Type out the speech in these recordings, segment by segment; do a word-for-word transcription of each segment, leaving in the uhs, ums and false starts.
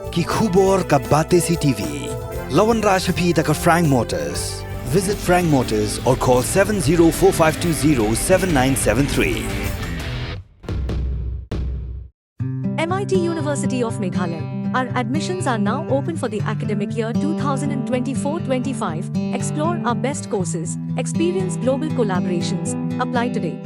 Ki khubor ka Batesi T V. La wanrah sha phi da ka Frank Motors. Visit Frank Motors or call seven zero four five two zero seven nine seven three. M I T University of Meghalaya. Our admissions are now open for the academic year two thousand twenty-four twenty-five. Explore our best courses, experience global collaborations. Apply today.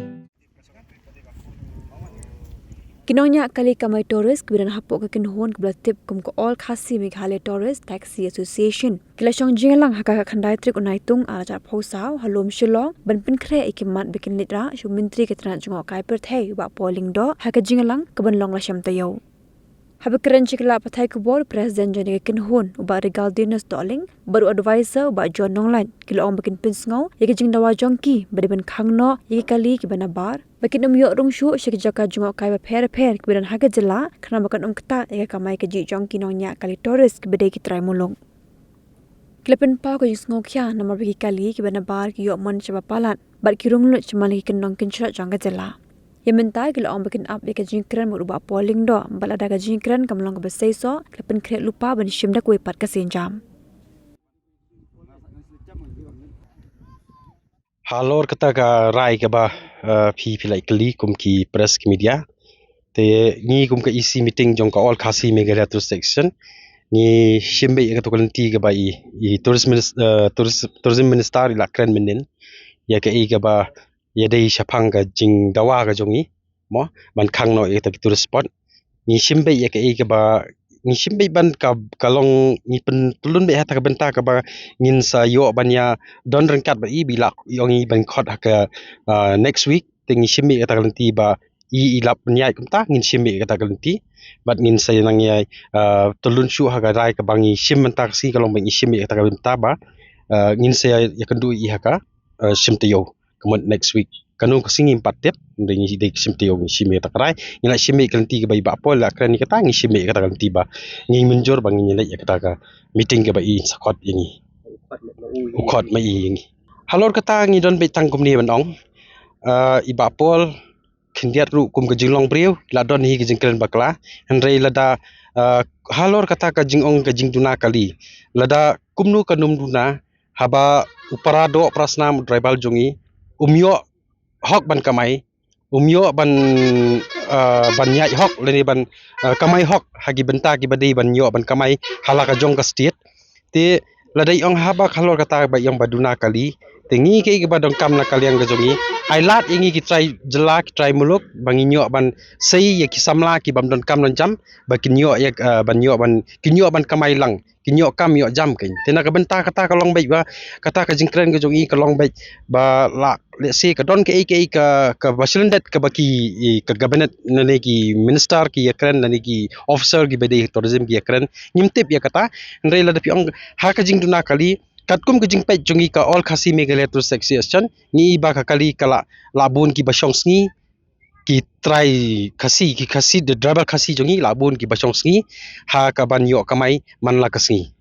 Ki nongñiah kali kamai tourist kiba don hapoh ka kynhun kaba la tip kum ka All Khasi Meghalaya Tourist Taxi Association ki la shong jingïalang ha ka khatkhyndai tarik u Naitung arhajar arphew saw ha Lum Shillong ban pynkhreh ïa ki mat ba kin leit rah sha u Myntri ka tnat jngohkai pyrthei u Bah Paul Lyngdoh ha ka jingïalang kaban long la shem taïew. Haba kren sha ki lad pathai khubor, President jong ka kynhun u Bah Regaldinus Dohling bad u Advisor u Bah John Nonglait ki la ong ba kin pynsngew ïa ka jingdawa jong ki ba dei ban khang noh ïa ki kali kiba nabar ba kin ym ïoh rung shuh sha ki jaka jngohkai bapher bapher kiba don ha ka jylla khnang ba kan ym ktah ïa ka kamai kajih jong ki nongñiah kali tourist kiba dei ki trai muluk. Ki la pynpaw ka jingsngewkhia namar ba ki kali kiba nabar ki ïoh mon shaba palat bad ki rung lut shaman la ki kyndong kynshrot jong ka jylla. Ïa mynta ki la ong ba kin ap ïa ka jingkren bad u Bah Paul Lyngdoh bad lada ka jingkren kam long kaba seisoh ki la pynkhreh lypa ban shim da kawei pat ka sienjam. Halor kata ka rai kaba, eh, phi phi la kylli kum ki press ki media. Te ngi kum ka E C meeting jong ka All Khasi Meghalaya Tourist Association ngi shim beit ïa kata ka lynti kaba i, i tourist minis-, eh, tourist, tourism minister i la kren mynnin ïa kaei kaba ïadei shaphang ka jingdawa ka jong ngi mo ban khang noh ïa kata ki tourist spot. Ngi shim beit ïa kaei kaba ngi shim beit ban ka, ka long ngi pyntyllun beit ha kata ka bynta kaba ngin sa ïoh ban ïa don ryngkat bad i ba i la ong i ban khot ha ka, ah, next week. Te ngi shim beit ïa kata ka lynti ba i i la pynïaid kumta ngin shim beit ïa kata ka lynti. Bad ngin sa nang ïa, ah, tyllun shuh ha ka rai kaba ngi shim mynta ka sngi ka long ba ngi shim beit ïa kata ka bynta ba, ah, ngin sa ïa, ïakynduh i ha ka, ah, shim taïew. Ka mut next week. Kano ka sngi ngim pat tip, hynrei ngi dei ka shim taïew ngi shim ïa kata ka rai. Ngi la shim ïa ka lynti kaba i Bah Paul la kren ïa kata, ngi shim ïa kata ka lynti ba ngi mynjur ba ngin ïaleit ïa kata ka meeting kaba i sa khot ïa ngi. U khot ma i ïa ngi. Halor kata ngi don beit tang kumne ban ong. Ah, i Bah Paul khyndiat ruh kum ka jinglong briew la don hi ka jingkren bakla. Hynrei lada, ah, halor kata ka jingong ka jingduna kali. Lada kumno kan ym duna, haba u para doh para snam u driver jong i um ïoh hok ban kamai, um ïoh ban, ah, ban ïaid hok lane ban, ah, kamai hok ha ki bynta kiba dei ban ïoh ban kamai ha la ka jong ka state. Te lada i ong haba halor kata ba i ong ba duna kali. Te ngi kaei kaba donkam na ka liang ka jong ngi, ai lad ïa ngi ki trai jylla ki trai muluk ba ngin ïoh ban sei ïa ki samla ki bym donkam donjam ba kin ïoh ïa, ah, ban ïoh ban kin ïoh ban kamai lang. Kin ïoh kam ïoh jam kein. Te na ka bynta kata ka long beit ba, kata ka jingkren ka jong i ka long beit ba la, let's say, ka don kaei kaei ka, kaba shlyndet kaba ki, i, ka cabinet lane ki minister ki ïakren lane ki officer kiba dei tourism ki ïakren. Ngim tip ïa kata. Hynrei lada phi ong ha ka jingduna kali, katkum ka jingpeit jong i ka All Khasi Meghalaya Tourist Association, ngi i ba ka kali ka la, la bun kiba shong sngi, ki trai Khasi, ki Khasi, the driver Khasi jong i la bun kiba shong sngi ha kaban ïoh kamai man la ka sngi.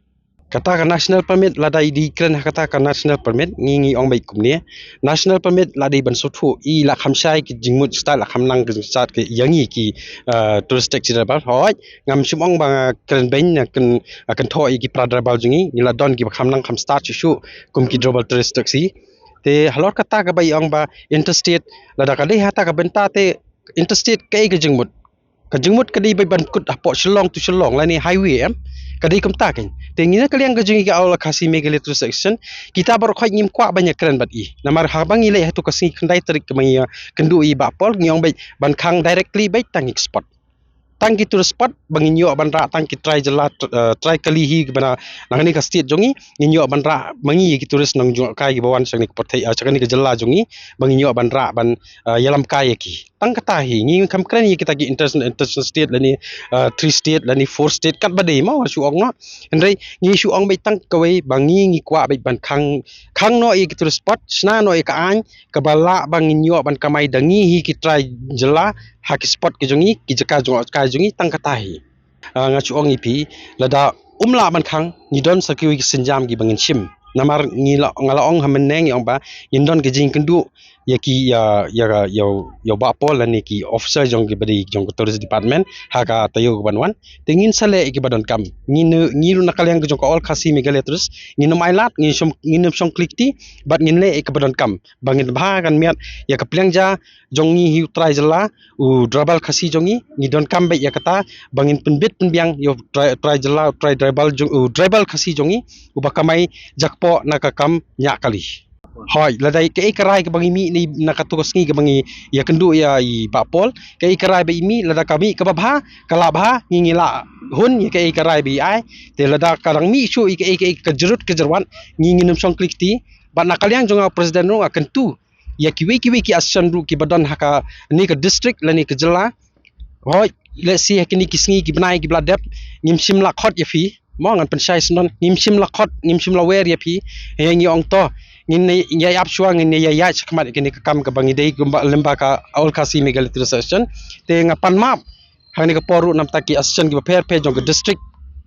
Kata ka national permit, lada i dei kren ha kata ka national permit, ngi ngi ong beit kumne. National permit la dei ban sngewthuh, i la kham shai ki jingmut stad, la kham nang ki jingstad ki ïa ngi ki, ah, tourist taxi driver. Hooid, ngam shym ong ba nga kren beiñ, nga kren, ah, kynthoh ïa ki para driver jong ngi, ngi la don kiba kham nang kham stad shuh shuh kum ki driver tourist taxi. Te halor kata kaba i ong ba interstate, lada ka dei ha kata ka bynta te interstate kaei ka jingmut. Ka jingmut ka dei beit ban kut hapoh Shillong to Shillong lane highway em. Ka dei kumta kein. Te ngi na ka liang ka jong ngi ka All Khasi Meghalaya Tourist Association, kita baroh khoit ngim kwah ban ïakren bad i. Namar haba ngi leit ha tu ka sngi khyndai tarik kaba ngi ïakynduh i Bah Paul, ngi ong beit ban khang directly beit tang ki spot. Tang ki tourist spot ba ngin ïoh ban rah tang ki trai jylla, tr-, eh, trai kali hi kiba na, na kane ka state jong ngi, ngin ïoh ban rah ma ngi ki tourist nongjngohkai kiba wan sha kane ka pyrthei, eh, sha kane ka jylla jong ngi, ba ngin ïoh ban rah ban, eh, ïalam kai ïa ki. Tang kata hi, ngi kham kren ïa kita ki international, international state lane, eh, three state lane four state katba dei mo, shu ong noh. Hynrei ngi shu ong beit tang kawei ba ngi ngi kwah beit ban khang, khang noh ïa ki tourist spot, shna noh ïa ka aiñ, kaba lah ba ngin ïoh ban kamai da ngi hi ki trai jylla ha ki spot ki jong ngi, ki jaka jngohkai jong ngi, tang kata hi. Ah, nga shu ong ïa phi, lada um lah ban khang, ngi don sa kiwei ki sienjam kiba ngin shim. Namar ngi la, nga la ong ha mynne ngi ong ba ngin don ki jingkynduh ïa ki, ïa, ïa, ïa, ïa u Bah Paul lane ki officer jong ki ba dei jong ka tourist department ha ka taïew ka ban wan. Te ngin sa leh ïa ki ba donkam. Ngin, ngi ruh na ka liang ka jong ka All Khasi Meghalaya Tourist, ngin ym ailad, ngin shong, ngin ym shong klikti, bad ngin leh ïa ki ba donkam. Ba ngin bha kan miat ïa ka pliang ja jong ngi hi u trai jylla, u driver Khasi jong ngi, ngi donkam bad ïa kata, ba ngin pynbit pynbiang ïa u trai, trai jylla, u trai driver jong, u driver Khasi jong ngi, u ba kamai jakpoh na ka kam ñiah kali. Hoi, lada kaei ka rai kaba ngi mih na katu ka sngi kaba ngi ïa kynduh ïa i Bah Paul, kaei ka rai ba i mih, lada ka mih kaba bha, ka la bha, ngi ngi la hun ïa kaei ka rai ba i ai. Te lada ka dang mih shuh ïa kaei kaei ka jrut ka jrwat, ngi ngin ym shong klikti. Bad na ka liang jong nga president ruh nga kyntu ïa kiwei kiwei ki association ruh kiba don ha kane ka district lane ka jylla. Hoi, let's see, ha kine ki sngi ki bnai kiba la dep, ngim shym la khot ïa phi. Mo, ngan pynshai sngewbha, ngim shym la khot, ngim shym la wer ïa phi. Ïa ngi ong to, ngin ïa ap shuwa, ngin ïa ïaid shakhmat ïa kane ka kam kaba ngi dei kumba lem bad ka All Khasi Meghalaya Tourist Association. Te nga pan map ha kane ka por ruh namar ki association kiba pher pher jong ka district,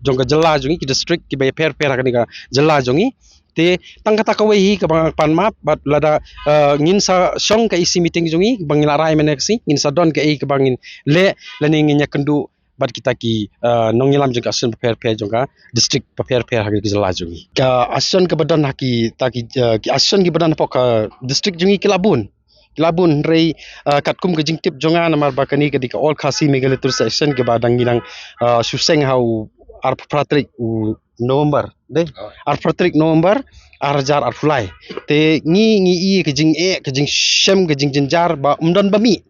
jong ka jylla jong ngi, ki district kiba pher pher ha kane ka jylla jong ngi. Te tang kata kawei hi kaba nga pan map, bad lada, eh, ngin sa shong ka E C meeting jong ngi ba ngi la rai mynne ka sngi, ngin sa don kaei kaba ngin leh lane ngin ïa kynduh bad kita ki, eh, nongïalam jong ka association ba pher pher jong ka district ba pher pher ha ka jylla jong ngi. Ka association kaba don ha kita ki, eh, ki association kiba don hapoh ka district jong ngi ki la bun. Ki la bun, hynrei, eh, katkum ka jingtip jong nga namar ba kane ka dei ka All Khasi Meghalaya Tourist Association kaba dang ngi dang, eh, shu seng ha u arphew phra tarik u November, dei? Oh. Arphew phra tarik November, ar hajar arphew lai. Te ngi, ngi i ka jingeh, ka jingshem, ka jingjynjar ba ym don ba mih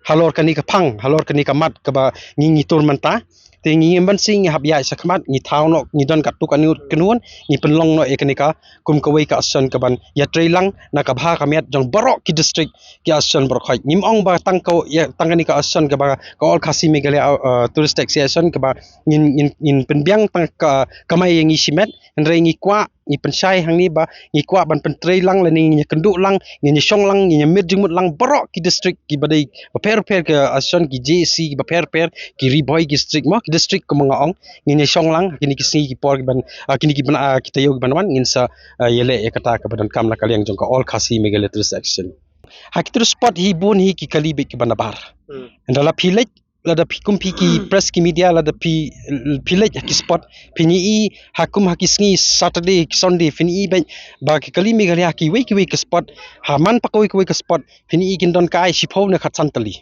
halor kane ka phang, halor kane ka mat kaba ngi, ngi tur mynta. Te ngi, ngim banse, ngi hap ïaid shakhmat, ngi thaw noh, ngi don katto katne kynhun, ngi pynlong noh ïa kane ka kum kawei ka association kaban ïatrei lang na ka bha ka miat jong baroh ki district, ki association baroh khoit. Ngim ong ba tang ka, ïa, tang kane ka association kaba ka All Khasi Meghalaya, uh, Tourist Taxi Association kaba ngin, ngin, ngin pynbiang tang ka kamai ïa ngi shimet, hynrei ngi kwah, ngi pynshai hangne ba ngi kwah ban pyntrei lang lane ngin ïa kynduh lang, ngin ïa shong lang, ngin ïa miet jingmut lang baroh ki district kiba dei ba pher pher, ka association, ki J A C kiba pher pher, ki Ri Bhoi district mo, ki district kumba nga ong, ngin ïa shong lang ha kine ki sngi ki por kiban, ah, kine kiban, ah, ki taïew kiban wan, ngin sa, ah, ïa leh ïa kata kaba donkam na ka liang jong ka All Khasi Meghalaya Tourist Association. Ha ki tourist spot hi bun hi ki kali beit kiba nabar. Hmm. Ynda la phi leit, lada phi kum phi ki press ki media, lada phi, phi leit ha ki spot, phin ïohi ha kum ha ki sngi Saturday, ki Sunday, phin ïohi beit ba ki kali Meghalaya ha kiwei kiwei ki spot, ha man pat kawei kawei ki spot, phin ïohi kin don ka ai shiphew ne khatsan tylli.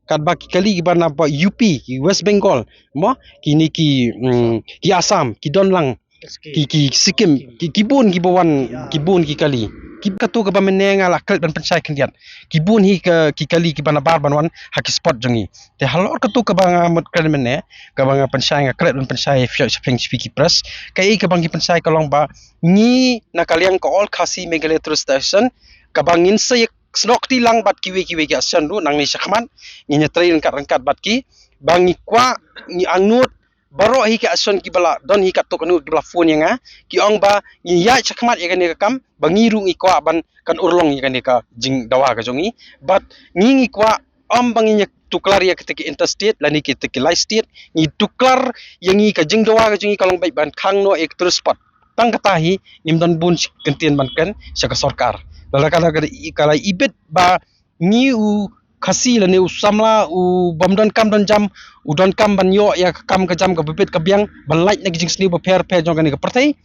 Katba ki kali kiba na ba U P, ki West Bengal, mo, kine ki, mm, ki Assam, ki don lang, ki, ki Sikkim, ki, ki bun kiba wan, ki bun ki kali. Ki katu kaba mynne nga la klet ban pynshai khyndiat. Ki bun hi ka, ki kali kiba nabar ban wan ha ki spot jong ngi. Te halor katu kaba nga mut klet mynne, kaba nga pynshai, nga klet ban pynshai phi, phi, phi ki press. Kaei kaba ngi pynshai ka long ba ngi na ka liang ka All Khasi Meghalaya Tourist Association, kaba ngin sa ïa snoh kti lang bad kiwei kiwei ki association ruh nangne shakhmat, ngin ïatrei ryngkat ryngkat bad ki, ba ngi kwah, ngi angnud, baroh hi ki association kiba la don hi katto katne kiba la phone ïa nga, ki ong ba ngin ïaid shakhmat ïa kane ka kam, ba ngi ruh ngi kwah ban kan urlong ïa kane ka jingdawa ka jong ngi, bad ngi ngi kwah ym ba ngin ïa tuklar ïa kita ki interstate lane kita ki lai state, ngi tuklar ïa ngi ka jingdawa ka jong ngi ka long beit ban khang noh ïa ki tourist spot. Tang kata hi ngim don bun shi kyntien ban kren sha ka sorkar. Lada ka la, ka la i, ka la ibit ba ngi u Khasi lane u samla u bym don kam don jam, u don kam ban ïoh ïa ka kam ka jam kaba bit ka biang ban lait na ki jingsniew ba pher pher jong kane ka pyrthei.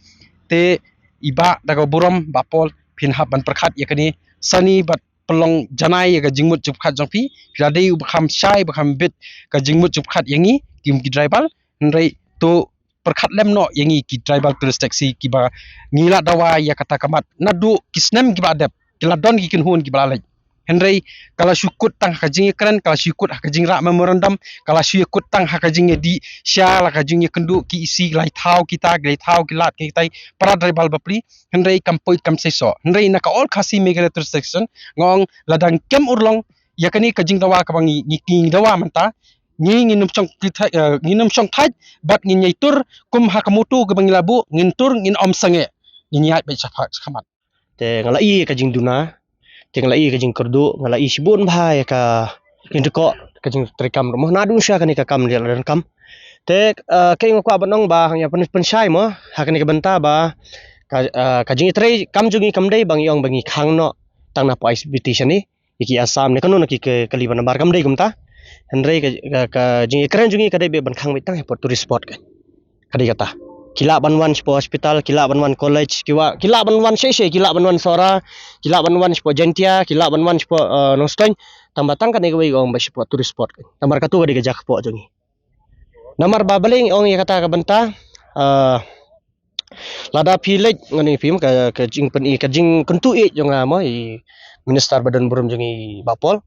Te i Bah, da ka burom Bah Paul, phin hap ban pyrkhat ïa kane sani bad pynlong janai ïa ka jingmut jingpyrkhat jong phi. Phi la dei uba kham shai, ba kham bit ka jingmut jingpyrkhat ïa ngi ki, ki driver. Hynrei to pyrkhat lem noh ïa ngi ki driver tourist taxi kiba ngi la dawa ïa kata ka mat naduh ki snem kiba la dep, ki la don ki kynhun kiba la leit. Hynrei ka la shu kut tang ha ka jingïakren, ka la shu kut ha ka jingrah memorandum, ka la shu kut tang ha ka jingïadih sha la ka jingïakynduh ki isi, ki lai thaw kita, ki lai thaw ki lad ki kitai para driver bapli. Hynrei kam poi kam seisoh. Hynrei na ka All Khasi Meghalaya Tourist Association nga ong lada ngim urlong ïa kane ka jingdawa kaba ngi, ngi, ngi dawa mynta, ngi, ngin ym shong thait, eh, ngin ym shong thait bad ngin ïai tur kum ha ka motto kaba ngi la buh, ngin tur ngin ym sangeh, ngin ïaid beit shakhmat. Te nga la i ka jingduna, te nga la i ka jingkyrduh, nga la i shibun bha ïa ka jingdukok, ka jingtrei kam ruh mo, naduh sha kane ka kam ri la donkam. Te, eh, kaei nga kwah ban ong ba hangta pyn, pynshai mo ha kane ka bynta ba ka, eh, ka jingtrei kam jong ngi kam dei ba ngi ong ba ngi khang noh tang na poi sbiti shane. ïa ki Assam ne kano na ki, ki kali ba nabar, kam dei kumta. Hynrei ka, ka, ka jingïakren jong ngi ka dei beit ban khang beit tang hapoh tourist spot ka. Ka dei kata. Ki lah ban wan shapoh hospital, ki lah ban wan college, ki wa, ki lah ban wan shai shai, ki lah ban wan Sohra, ki lah ban wan shapoh Jaintia, ki lah ban wan shapoh, eh, Nongstoiñ. Tang ba tang kane kawei ka ong ba shapoh tourist spot ka. Namar katu ka dei ka jaka kpoh jong ngi. Namar ba balei nga ong ïa kata ka bynta, eh, lada phi leit, ngan ong ïa phi ka, ka jingpyni, ka jingkyntu ïeit jong nga mo, i Minister ba don burom jong ngi Bah Paul,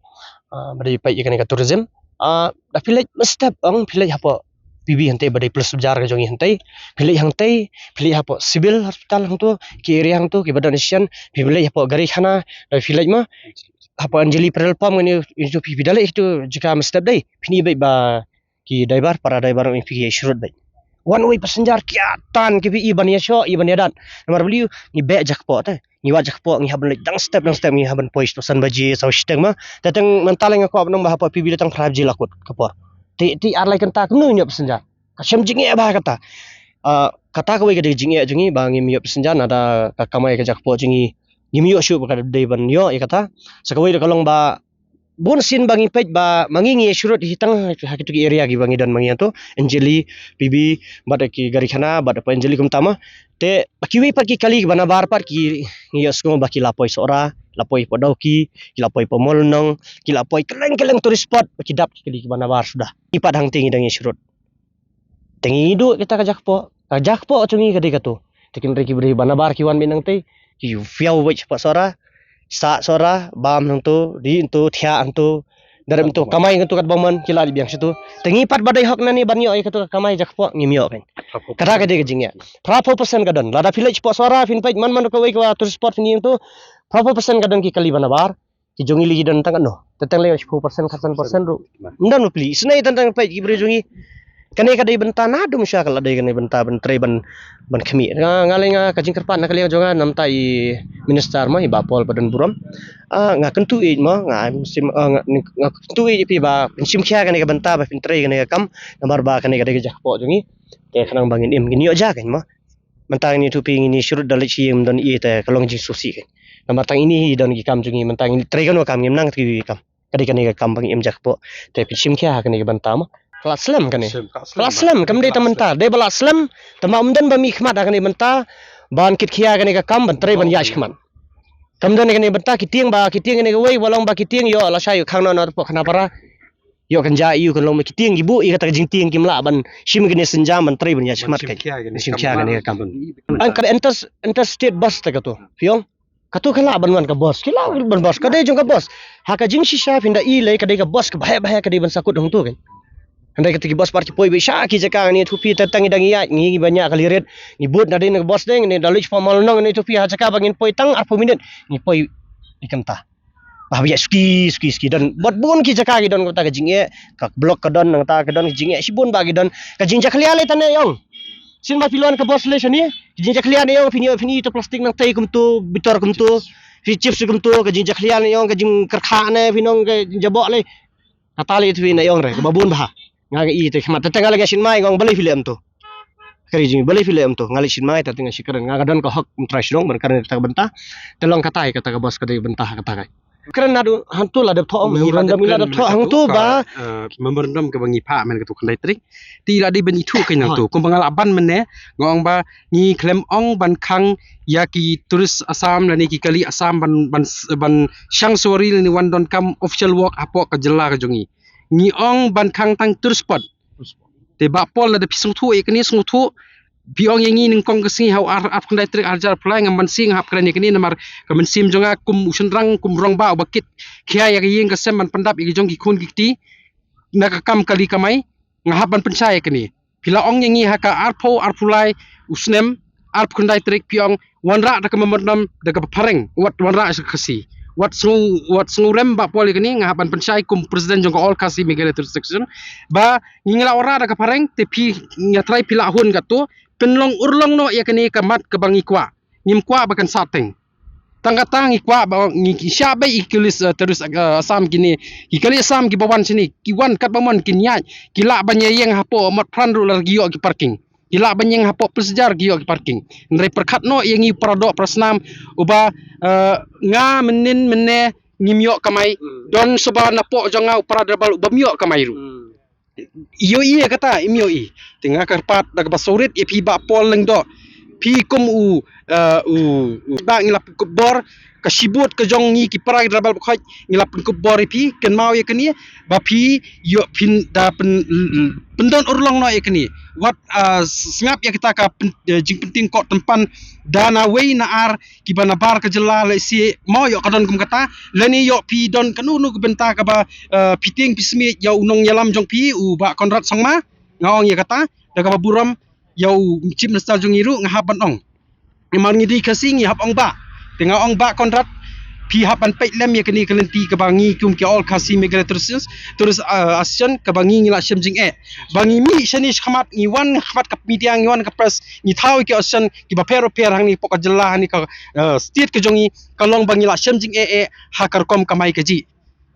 ah, ba dei peit ïa kane ka tourism. Ah, da phi leit mynstep, ong phi leit hapoh P B hangtei ba dei police bazar ka jong ngi hangtei. Phi leit hangtei, phi leit hapoh civil hospital hangtu, ki area hangtu, ki ba don shisien, phi leit hapoh Garikhana, da phi leit mo, hapoh Anjali petrol pump ngan ong ïa phi, phi da leit tu jaka mynstep dei. Phin ïohi beit ba ki driver, para driver ong ïa phi ki ïa shrut beit. One way passenger ki atan ki phi i ban ïashoh, i ban ïadat. Namar balei, ngi beh jaka kpoh te. Ngi wad jaka kpoh, ngi hap ban leit dang step, dang step, ngi hap ban poi shapoh san baje, saw shiteng mo. Te tang mynta lei nga kwah ban ong ba hapoh P B lei tang phra baje la kut ka por. Te, te ar lai kynta kumno ïoh passenger. Ka shem jingeh ba kata. Ah, kata kawei ka dei jingeh jong ngi ba ngim ïoh passenger, nada ka kamai ka jaka kpoh jong ngi. Ngim ïoh shuh ba ka dei ban ïoh ïa kata. Sa kawei da ka long ba bun sien ba ngi peit ba ma ngi ngi shrut hi tang ha kitu ki area ki ba ngi don ma ngi ïa tu, Anjali, P B, bad ki Garikhana, bad pa Anjali kumta mo. Te ba kiwei pat ki kali ki ba nabar pat ki ngi ïohsngew ba ki la poi Sohra, la poi pa Dawki, ki la poi pa Mawlynnong, ki la poi kylleng kylleng tourist spot, ba ki dap ki kali ki ba nabar suda. Ngi pat hangtei ngi dang ïa shrut. Te ngi duh kita ka jaka kpoh. Ka jaka kpoh jong ngi ka dei katu. Te hynrei ki briew ba nabar ki wan beit nangtei. Ki phiaw beit shapoh Sohra. Sah Sohra, bam hangtu, dih hangtu, thiah hangtu. Darep hangtu, kamai hangtu kat ba mon, ki la leit biang shatu. Te ngi pat ba dei hok na ngi ban ïoh ïa katu ka kamai jaka kpoh, ngim ïoh kein. Kata ka dei ka jingeh. Phra phew percent ka don. Lada phi leit shapoh Sohra, phin peit man man kawei ka tourist spot phin ïeng tu. Phra phew percent ka don ki kali ba nabar. Ki jong ngi lei ki don tang katno? Tang tang lei shiphew percent, khatsan percent ruh. Ym don u pli. Isynei tang tang peit ki briew jong ngi. Kane ka dei bynta naduh mynshwa ka la dei kane bynta ban trei ban, ban khmih. Nga, nga lei nga ka jingkyrpad na ka liang jong nga namar i minister mo i Bah Paul ba don burom. Ah, nga kyntu ïeit mo, nga, ah, nga, nga kyntu ïeit ïa phi ba phin shim khia kane ka bynta ba phin trei kane ka kam. Namar ba kane ka dei ka jaka kpoh jong ngi. Te khnang ba ngin im ngin ïoh ja kein mo. Mynta ngin ïathuh phi ngin ïa shrut da leit sha ïing ym don ei ei te ka long jingsngewsih kein. Namar tang ine hi don ki kam jong ngi, mynta ngin trei kano kam ngim nang trei ki kam. Ka dei kane ka kam ba ngi im jaka kpoh. Te phin shim khia ha kane ka bynta mo. Ka la slem kane. Slem, ka slem. Ka la slem, kam dei tang mynta. Dei ba la slem, tang ba ym don ba mih khmat ha kane ka bynta. Ban kit khia kane ka kam ban trei ban ïaid shakhmat. Kam don kane ka bynta ki tieng ba, ki tieng kane kawei ba long ba ki tieng ïoh lashai ïoh khang noh noh hapoh khynnah para. Ïoh kan ja ïoh kan long ma ki tieng ki buh ïa kata ka jingtieng kim lah ban shim kane synjam ban trei ban ïa shmat ka. Shim khia kane ka kam. An ka inter, interstate bus te katu. Phi ong. Katu ka lah ban wan ka bus. Ki lah ban bus. Ka dei jong ka bus. Ha ka jingshisha phin da i lei ka dei ka bus ka baheh baheh ka dei ban sa kut hangtu kein. Hynrei kata ki bus pat ki poi beit sha ki jaka ngi ïathuh phi tang ngi dang ïaid ngi ban ïa ka lirit. Ngi bud na dei na ka bus dei ngi da leit shapoh Mawlynnong ngi ïathuh phi ha jaka ba ngin poi tang arphew minit. Ngi poi ïa kata. Ba ïa suki, suki, suki don. Bad bun ki jaka ki don kata ka jingeh, ka block ka don, kata ka don ka jingeh, shibun ba ki don. Ka jingjakhlia lei tang ne ïong. Sien ba phi lon ka bus lei shane, ka jingjakhlia ne ïong, phin ïoh, phin ïoh ïa uto plastik nangtei kumto, bitor kumto, phi chips kumto, ka jingjakhlia ne ïong, ka jingkyrkha ne, phin ong ka jingjaboh lei. Kata lei ïa phi ne ïong re, kaba bun bha. Nga ka i te khmat, te nga lei nga shin mai, nga ong balei phi leh kumto. Ka ri jong ngi balei phi leh kumto, nga leit shin mai ta te nga shu kren, nga ka don ka hok kum trai shnong ban kren kata ka bynta. Te long kata hi kata ka bos ka dei bynta ha kata ka. Kren naduh hangtu la dep thoh, memorandum la dep thoh hangtu ba, eh, memorandum kaba ngi phah mynta katu khyndai tarik. Te la dei ban ithuh kein nangtu. Kumba nga la ban mynne nga ong ba ngi khlem ong ban khang ïa ki tourist Assam lane ki kali Assam ban, ban, ban shang suwari lane wan donkam official work hapoh ka jylla ka jong ngi. Ngi ong ban khang tang tourist spot. Te Bah Paul lada phi sngewthuh ïa kane sngewthuh, phi ong ïa ngi nyngkong ka sngi ha u ar, arphew khyndai tarik arhajar arphew lai ngam banse nga hap kren ïa kane namar ka mynsiem jong nga kum u shynrang kum u rangbah uba kit khia ïa ka ïing ka sem ban pyndap ïa ki jong ki khun ki kti na ka kam kali kamai nga hap ban pynshai ïa kane. Phi la ong ïa ngi ha ka arphew arphew lai u snem arphew khyndai tarik phi ong wanrah da ka memorandum da kaba phareng, wat wanrah sha ka Khasi. Wat sngew, wat sngewrem Bah Paul ïa kane, nga hap ban pynshai kum president jong ka All Khasi Meghalaya Tourist Association ba ngi ngi la wanrah da ka phareng, te phi, nga trai phi la hun kato, pynlong urlong noh ïa kane ka mat kaba ngi kwah. Ngim kwah ba kan sah teng. Tang kata ngi kwah ba ngi shah beit ïa ki kali, eh, tourist, eh, Assam kine, ki kali Assam kiba wan shane, ki wan katba mon kin ïaid, ki lah ban ïa ïeng hapoh Motphran ruh lada ki ïoh ki parking. Ki lah ban ïeng hapoh Pulsjar ki ïoh ki parking. Hynrei pyrkhat noh ïa ngi para doh para snam uba, eh, nga mynnin mynne ngim ïoh kamai. Hmm. Don shuh ba na pdeng jong nga u para driver bym ïoh kamai ruh. Hmm. Ïohi ïa kata, im ïohi. Te nga kyrpad da kaba sawrit ïa phi Bah Paul Lyngdoh. Phi kum u, eh, u, u ba ngi la pynkup bor, ka shibun ka jong ngi ki para driver Bah Khot, ngi la pynkup bor ïa phi, kynmaw ïa kane, ba phi ïoh phin da pyn, pyndon urlong noh ïa kane. Wat, eh, sngap ïa kata ka pyn, eh, jingpynting kot tympan da na wei na ar kiba na bar ka jylla lehse mo ïoh ka don kum kata, lane ïoh phi don kano kano ka bynta kaba, eh, phi tieng phi smiej ïa u nongïalam jong phi u Bah Conrad Sangma, nga ong ïa kata da kaba burom ïa u Chief Minister jong ngi ruh nga hap ban ong. Namar ngi dei Khasi ngi hap ong Bah. Te nga ong Bah Conrad, phi hap ban peit lem ïa kane ka lynti kaba ngi kum ki All Khasi Meghalaya Tourist, Tourist, eh, Association kaba ngi ngi la shem jingeh. Ba ngi mih shane shakhmat, ngi wan khmat ka media, ngi wan ka press, ngi thaw ïa ki association kiba pher bapher hangne hapoh ka jylla, hangne ka, eh, state ka jong ngi, ka long ba ngi la shem jingeh eh ha ka rukom kamai kajih.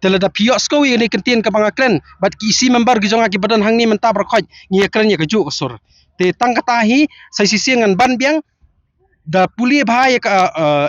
Te lada phi ïohsngew ïa kane ka ktien kaba nga kren bad ki EC member ki jong nga kiba don hangne mynta baroh khoit, ngi ïakren ïa kajuh ka sur. Te tang kata hi, sa shisien ngan ban biang, da pule bha ïa ka,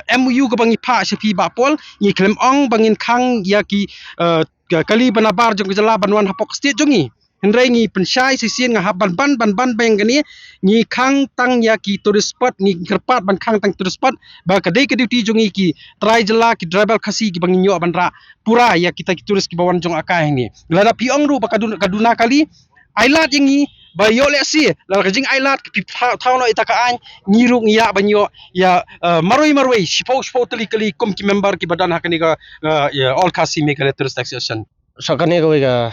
eh, M O U kaba ngi phah sha phi Bah Paul, ngi khlem ong ba ngin khang ïa ki, eh, ka kali ba na bar jong ka jylla ban wan hapoh ka state jong ngi. Hynrei ngi pynshai shisien, nga hap ban ban ban ban biang kane, ngi khang tang ïa ki tourist spot, ngi kyrpad ban khang tang tourist spot, ba ka dei ka duty jong ngi ki trai jylla, ki driver Khasi kiba ngin ïoh ban rah pura ïa kita ki tourist kiba wan jngoh kai hangne. Lada phi ong ruh ba ka duna, ka duna kali, ai lad ïa ngi, ba ïoh lehse, lada ka jingai lad ka phi thaw, thaw noh ïa kata ka aiñ, ngi ruh ngi ïa ban ïoh ïa, eh, marwei marwei, shiphew shiphew tylli kali kum ki member kiba don ha kane ka, eh, ïa All Khasi Meghalaya Tourist Association. Sa kane kawei ka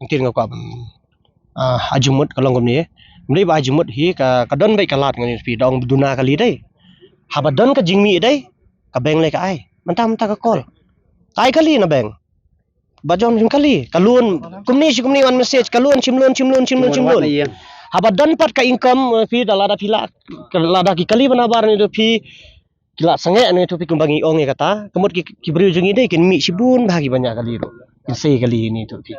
ktien nga kwah ban, ah, ai jingmut ka long kumne. Ym dei ba ai jingmut hi, ka, ka don beit ka lad, ngan ïathuh phi, da ong duna kali dei. Haba don ka jingmih dei, ka bank lei ka ai. Mynta mynta ka call. Ka ai kali na bank. Ba jon shim kali, ka loan. Kumne shi kumne wan message, ka loan, shim loan, shim loan, shim loan, shim loan. Haba don pat ka income, eh, phi da lada phi la, ka lada ki kali ba na bar ne da phi, ki la sangeh ne tu phi kumba ngi ong ïa kata. Ka mut ki, ki briew jong ngi dei kin mih shibun bha kiba ñiah kali ruh. Kin sei kali ne tu phi.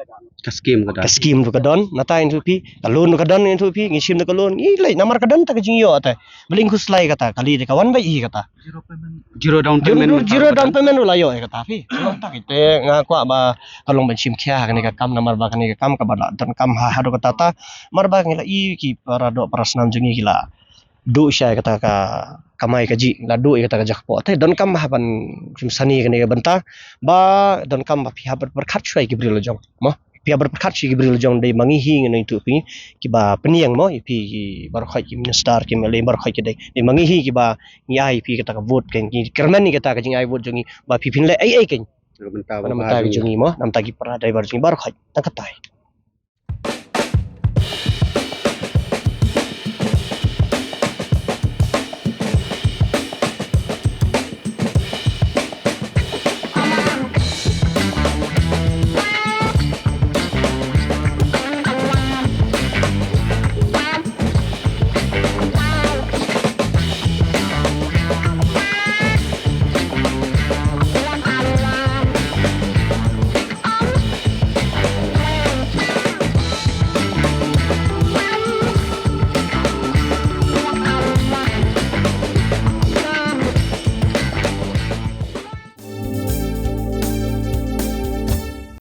Ka skim ka don. Ka skim tu ka don. Nata ne tu phi. Ka loan tu ka don ne tu phi. Ngi shim tu ka loan. Ngi lei namar ka don ta ka jingïoh ta. Ba lyngkhuslai kata. Kali dei ka wan beit hi kata. Zero payment. Zero down payment. Zero, zero down payment ruh la ïoh ïa kata phi. Ngan ta kite nga kwah ba ka long ban shim khia kane ka kam namar ba kane ka kam kaba la donkam ha haduh katta ta. Namar ba ngi la i ki para doh para snam jong ngi ki la duh shai kata ka kamai kajih, la duh ïa kata ka jakpoh. Te donkam ba hap ban shim sani kane ka bynta, ba donkam ba phi hap ban pyrkhat shuwa ïa ki briew la jong. Mo, phi hap ban pyrkhat shuwa ïa ki briew la jong, dei ma ngi hi ngi nang ïathuh phi kiba pynïeng mo, ïa phi ki baroh khoit ki minister, ki M L A baroh khoit ki dei. Dei ma ngi hi kiba ngi ai phi kata ka vote, kan ngi kyrmen ïa kata ka jingai vote jong ngi ba phi phin leh ei ei kan. Na ka bynta ba na ka bynta jong ngi mo, na ka bynta ki para driver jong ngi baroh khoit. Tang katai.